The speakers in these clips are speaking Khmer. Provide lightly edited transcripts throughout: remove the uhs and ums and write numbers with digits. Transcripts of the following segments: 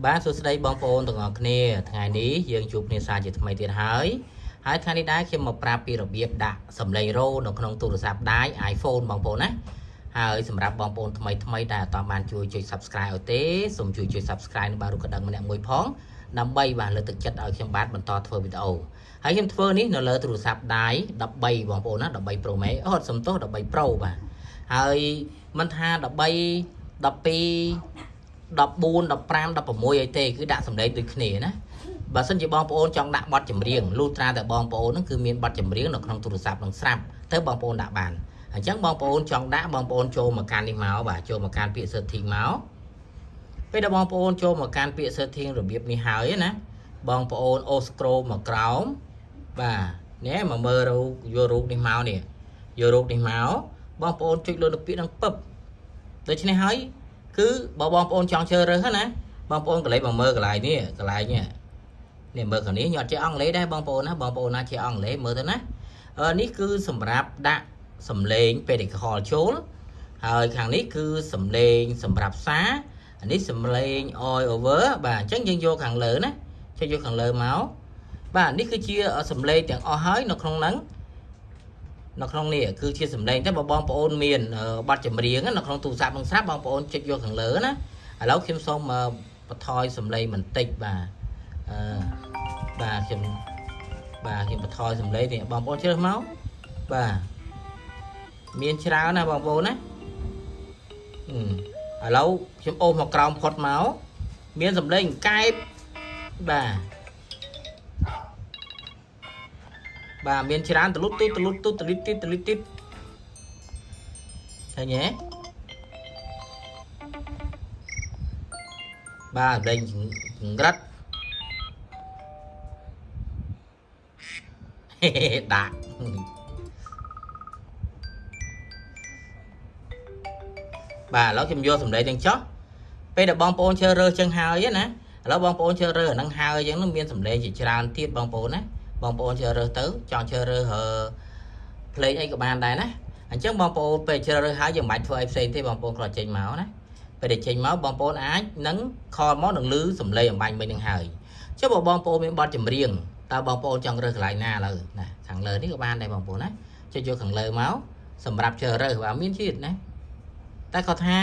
បាទសួស្តីបងប្អូនទាំងអស់គ្នាថ្ងៃនេះយើងជួបគ្នាសាជាថ្មីទៀតហើយហើយថ្ងៃនេះដែរខ្ញុំមកប្រាប់ពីរបៀបដាក់សំឡេងរោនៅក្នុងទូរស័ព្ទដៃ iPhone បងប្អូនណាហើយសម្រាប់បងប្អូនថ្មីថ្មីដែលអត់បានជួយចុច Subscribe ឲ្យទេសូមជួយចុច Subscribe និងបាទរូបកណ្ដឹងម្នាក់មួយផងដើម្បីបាទលើកទឹកចិត្តឲ្យខ្ញុំបាទបន្តធ្វើវីដេអូហើយខ្ញុំធ្វើនេះនៅលើទូរស័ព្ទដៃ13បងប្អូនណា13 Pro Max អូសុំទោស13 Pro បាទហើយមិនថា13 12 14 15 16អីទេគឺដាក់សម្លេងដូចគ្នាណាបើសិនជាបងប្អូនចង់ដាក់បទចម្រៀងលុះត្រាតែបងប្អូនហ្នឹងគឺមានបទចម្រៀងនៅក្នុងទូរស័ព្ទនឹងស្រាប់ទៅបងប្អូនដាក់បានអញ្ចឹងបងប្អូនចង់ដាក់បងប្អូនចូលមកកាន់នេះមកបាទចូលមកកាន់ពាក្យ setting មកពេលដែលបងប្អូនចូលមកកាន់ពាក្យ setting របៀបនេះហើយណាបងប្អូនអូ scroll មកក្រោមបាទនេះមកមើលរូបយករូបនេះមកនេះយករូបនេះមកបងប្អូនចុចលើពាក្យហ្នឹងពឹបដូច្នេះហើយ គឺបើបងប្អូនចង់ជ្រើសរើសណាបងប្អូនកន្លែងមកមើលកន្លែងនេះកន្លែងនេះនេះមើលខាងនេះញ៉ាត់ចេះអង់គ្លេសដែរបងប្អូនណាបងប្អូនណាចេះអង់គ្លេសមើលទៅណាអឺនេះគឺសម្រាប់ដាក់សំឡេងពេលដែល call ចូលហើយខាងនេះគឺសំឡេងសម្រាប់សារអានេះសំឡេង all over បាទអញ្ចឹងយើងយកខាងលើណាចុចយកខាងលើមកបាទនេះគឺជាសំឡេងទាំងអស់ហើយនៅក្នុងហ្នឹងនៅក្នុងនេះគឺជាសំឡេងតែបើបងប្អូនមានបទចម្រៀងនៅក្នុងទូរស័ព្ទនឹងស្រាប់បងប្អូនចុចយកខាងលើណាឥឡូវខ្ញុំសូមបន្ថយសំឡេងបន្តិចបាទអឺបាទខ្ញុំបាទខ្ញុំបន្ថយសំឡេងនេះបងប្អូនជ្រើសមកបាទមានច្រើនណាបងប្អូនណាឥឡូវខ្ញុំអូសមកក្រោមផុតមកមានសំឡេងកែបបាទបាទមានច្រើនតលុតទូតលុតទូតលិតទីតលិតទីឃើញទេបាទលេងក្រិតដាក់បាទឥឡូវខ្ញុំយកសម្លេងទាំងចុះពេលដែលបងប្អូនជ្រើសរើសចឹងហើយណាឥឡូវបងប្អូនជ្រើសរើសអាហ្នឹងហើយចឹងមានសម្លេងជាច្រើនទៀតបងប្អូនណាបងប្អូនជ្រើសរើសទៅចង់ជ្រើសរើសភ្លេងអីក៏បានដែរណាអញ្ចឹងបងប្អូនពេលជ្រើសរើសហើយយើងមិនបាច់ធ្វើអីផ្សេងទេបងប្អូនគ្រាន់ចេញមកណាពេលដែលចេញមកបងប្អូនអាចនឹង call មកនឹងលឺសំឡេងអំបញ្ញមិញនឹងហើយចុះបើបងប្អូនមានបទចម្រៀងតើបងប្អូនចង់រើសកន្លែងណាឥឡូវណាខាងលើនេះក៏បានដែរបងប្អូនណាចុចយកខាងលើមកសម្រាប់ជ្រើសរើសបាទមានជាតិណាតែគាត់ថា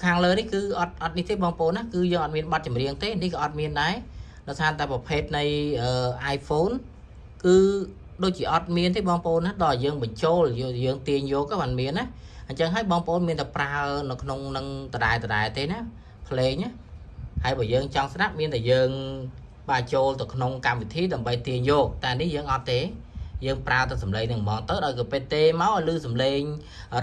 ខាងលើនេះគឺអត់អត់នេះទេបងប្អូនណាគឺយើងអត់មានបទចម្រៀងទេនេះក៏អត់មានដែរដោយសារតែប្រភេទនៃ iPhone គឺដូចជាអត់មានទេបងប្អូនណាដល់យើងបញ្ចូលយើងទាញយកក៏បានមានណាអញ្ចឹងហើយបងប្អូនមានតែប្រើនៅក្នុងនឹងដដែលដដែលទេណាភ្លេងណាហើយបើយើងចង់ស្ដាប់មានតែយើងបាទចូលទៅក្នុងកម្មវិធីដើម្បីទាញយកតែនេះយើងអត់ទេយើងប្រើតែសំឡេងនឹងហ្មងទៅដល់ក៏ពេលទេមកឲ្យលឺសំឡេង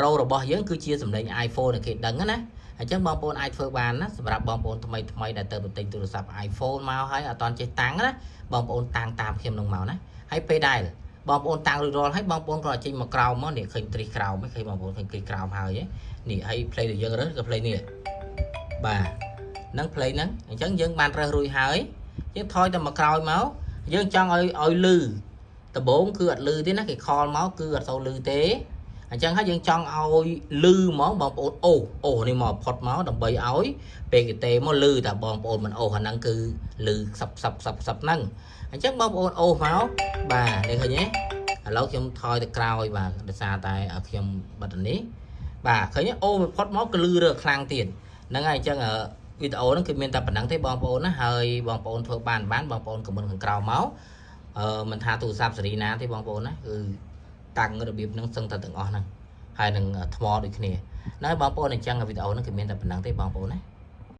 រោរបស់យើងគឺជាសំឡេង iPhone ដែលគេដឹងណាអញ្ចឹងបងប្អូនអាចធ្វើបានណាសម្រាប់បងប្អូនថ្មីថ្មីដែលទៅបន្ទិញទូរស័ព្ទ iPhone មកហើយអត់តន់ចេះតាំងណាបងប្អូនតាំងតាមខ្ញុំនឹងមកណាហើយពេលដែលបងប្អូនតាំងរួចរាល់ហើយបងប្អូនក៏ចេញមកក្រោមមកនេះឃើញទ្រីសក្រោមឃើញបងប្អូនឃើញទ្រីសក្រោមហើយនេះហើយ play ដែលយើងរើសក៏ play នេះបាទនឹង play ហ្នឹងអញ្ចឹងយើងបានរើសរួចហើយយើងថយទៅមកក្រោយមកយើងចង់ឲ្យឲ្យលឺដំបូងគឺអត់លឺទេណាគេ call មកគឺអត់សូវលឺទេអញ្ចឹងហើយយើងចង់ឲ្យលឺហ្មងបងប្អូនអូអូនេះមកផុតមកដើម្បីឲ្យពេលគេទេមកលឺតែបងប្អូនមិនអូអាហ្នឹងគឺលឺខ្សឹបខ្សឹបខ្សឹបខ្សឹបហ្នឹងអញ្ចឹងបងប្អូនអូមកបាទនេះឃើញទេឥឡូវខ្ញុំថយទៅក្រោយបាទដោយសារតែខ្ញុំបិទនេះបាទឃើញអូផុតមកគឺលឺរើខ្លាំងទៀតហ្នឹងហើយអញ្ចឹងវីដេអូហ្នឹងគឺមានតែប៉ុណ្្នឹងទេបងប្អូនណាហើយបងប្អូនធ្វើបានបានបងប្អូន comment ខាងក្រោមមកអឺមិនថាទូរស័ព្ទសេរីណាទេបងប្អូនណាគឺតាំងរបៀបហ្នឹងសឹងតែទាំងអស់ហ្នឹងហើយនឹងថ្មដូចគ្នាណាបងប្អូនអញ្ចឹងវីដេអូហ្នឹងគឺមានតែប៉ុណ្្នឹងទេបងប្អូនណា។